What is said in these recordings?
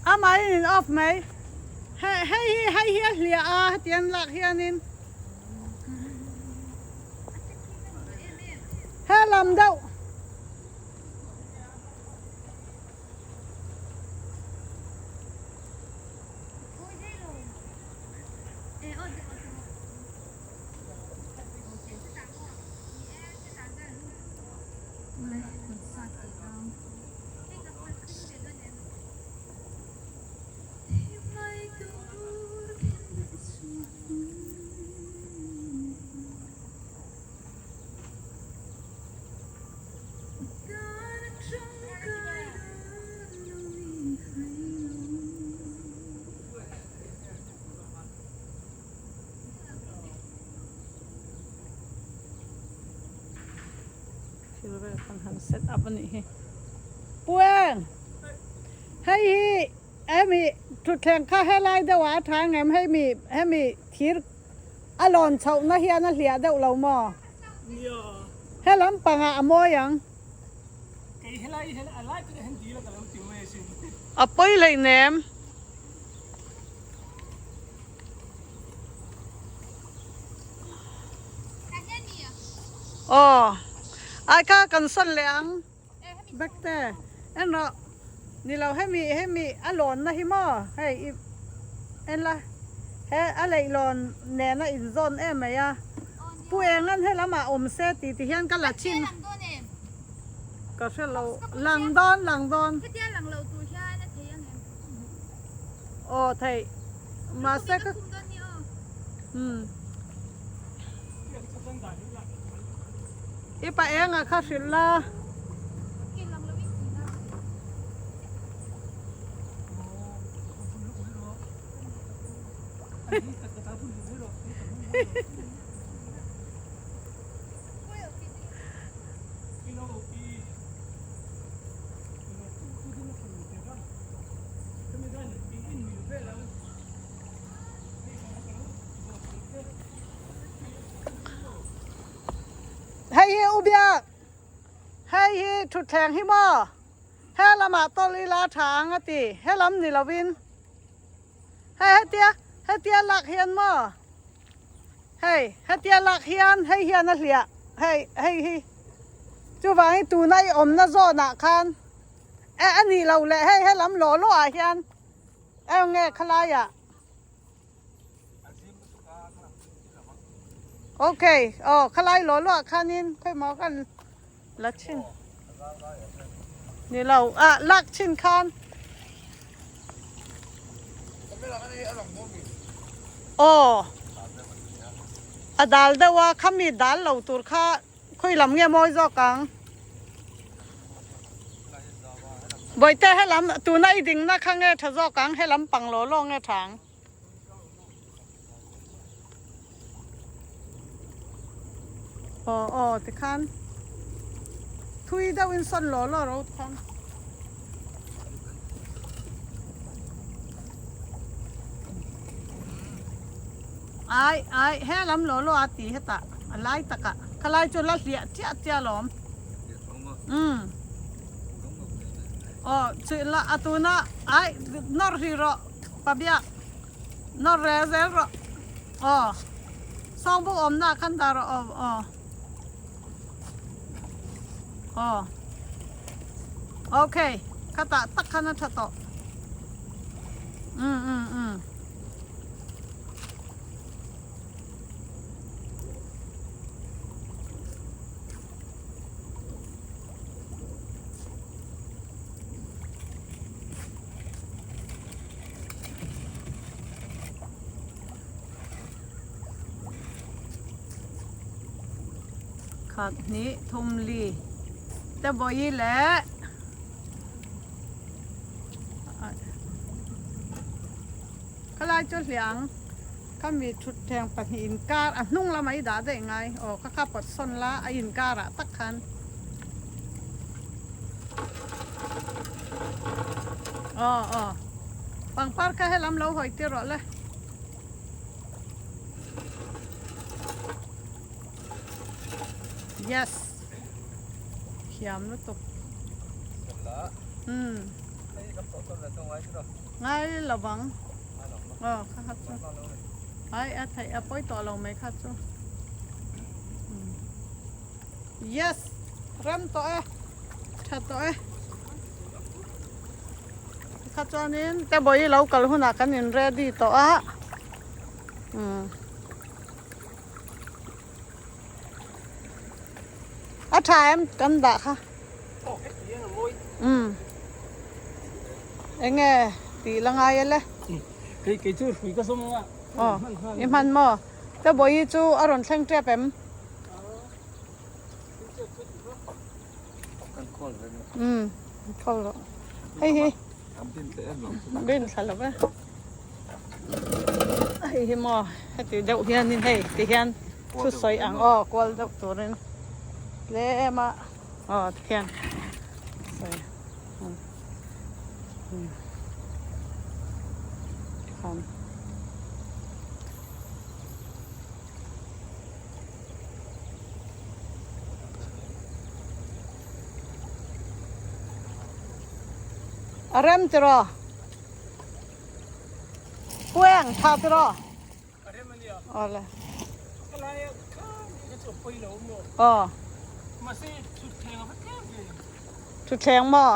Amahin in off mai. Hei hei hi hei hi a hliah a hetiang lak hianin he lam deuh. Thil vel kan han set up a nih hi. Pueng! Hei hi hemi thutthleng kha helai deuh ah a tha ang em? Hei hemi thir a lawn chhoh na hian a hliah deuh lo maw? Nia. He lampang ah a mawi ang. Kei helai hian a lai takah hian dil a ka lo ti mai asin. A pawi hleinem. Aw ai kha kan sawn leh ang bek te en rawh ni lo hemi hemi a lawn na hi maw hei i en la he a leih lawn nen a in zawn em mai a pu eng an helam ah awm se tih ti hian ka la chhin ka hre lo lang dawn lang dawn. Aw theih mahse ka umm i pa enga kha hrilh la. Hei hi u biak, hei hi thutthleng hi maw he lamah tawlh ila tha ang a ti, he lam ni lovin hei hetia hetia lak hian maw hei hetia lak hian hei hian a hliah hei hei hi chuvangin tuna i awmna zawnah khan. E a nih loh leh hei helam lawh lawh ah hian eng nge khalai ah Ok aw khalai lawh lawh ah khanin khawimaw kan la chhin ni lo ah lak chhin khan aw a dal deuh a khami dal lo tur kha Khawi lam nge mawi zawk ang? Bawihte helam tuna i dingna kha nge tha zawk ang helam pang law law nge tha ang? Aw aw tikhan thui deuhin sawn law law ro tikhan. Ai ai he lam law law a ti hetah a lai takah khalai chu la hliah chiah chiah alawm umm aw chhuih la a tuna ai nawr hrih rawh pabiak nawr rel zel rawh aw sawng buk awmna ah khan dah rawh aw aw aw okay khatah tak khan a tha tawh umm umm umm. Khat hnih thum li te vawi leh Khalai chu hliang kha mi thutthleng pahnih inkar a hnung lamah i dah daih ngai aw kha kha pawt sawn la a inkar ah tak khan aw aw pangpar kha helam lo hawi tir rawh le. Yes. Thiam lutuk. Umm. Ngai lovang. Aw kha kha chu. Ai a theih a pawi tawh lo mai kha chu. Yes. Rem tawh e. Tha tawh e. Kha chuanin Tebawii lo kal hunah kan in ready tawh a. Umm. A tha em kan dah kha. Umm. Enge tih la ngai ale. Kei kei chu hrui ka zawm anga. Aw i hman maw? Te bawihi chu a rawn thleng tep em? Umm call rawh. Hei hi. Bin thla lo ve. Hei hi maw heti deuh hianin hei ti hian thusawi ang aw kual deuh turin tlem a aw tikhian sawi tikhan. A rem tiraw? Pueng tha tiraw? A rem ania. Awle. Ka lai a kha ni kha chu a pawi lo maw? Aw. Mahse thutthleng a va tlem ve. Thutthleng maw?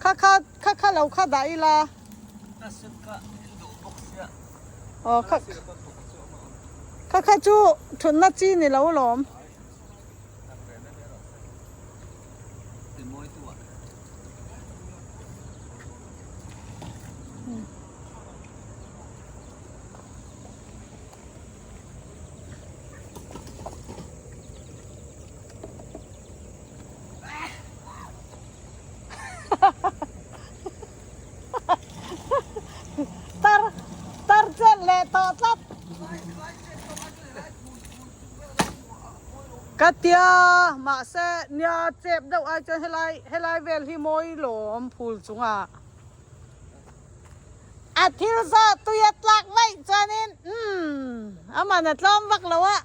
Kha kha kha kha lo kha dah ila. Ka set kha en duh bawk sia. Aw kha kha kha chu thutna chi ni lo lawm. Tar tar chet leh tawh tlat. Ka tia mahse nia chep deuh ai chuan helai helai vel hi mawi lawm phul chungah a thil zawh tui a tlak vaih chuanin umm a man a tlawm vak lo a.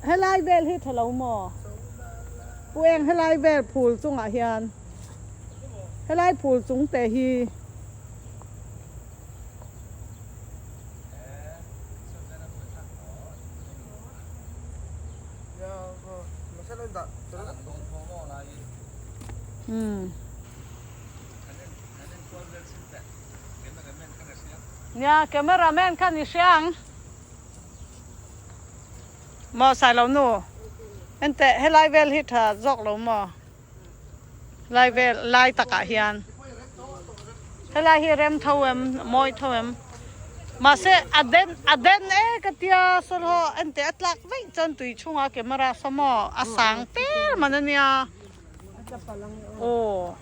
Helai vel hi tha lo maw? Pu eng helai vel phul chungah hian helai phul chung te hi Umm. Nia camera man kha ni hria ang. Maw Sailo nu enteh helai vel hi tha zawk lo maw helai vel lai takah hian helai hi rem tho em mawi tho em mahse a den a den e ka tia sawlhaw enteh a tlak vaih chuan tui chhungah camera saw maw a sang per man ania. Aw.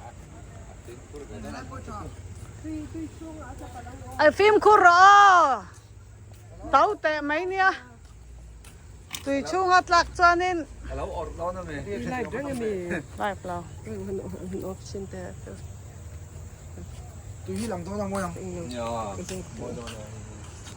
Ai fimkhur rawh aw. Tau teh mai nia. Tui chhunga tlak chuanin. A lo awrh dawn a mi. Live reng a mi. Live lo. Off chin te. Tui hi lang dawn a mawi ang. Nia. Mawi dawn a.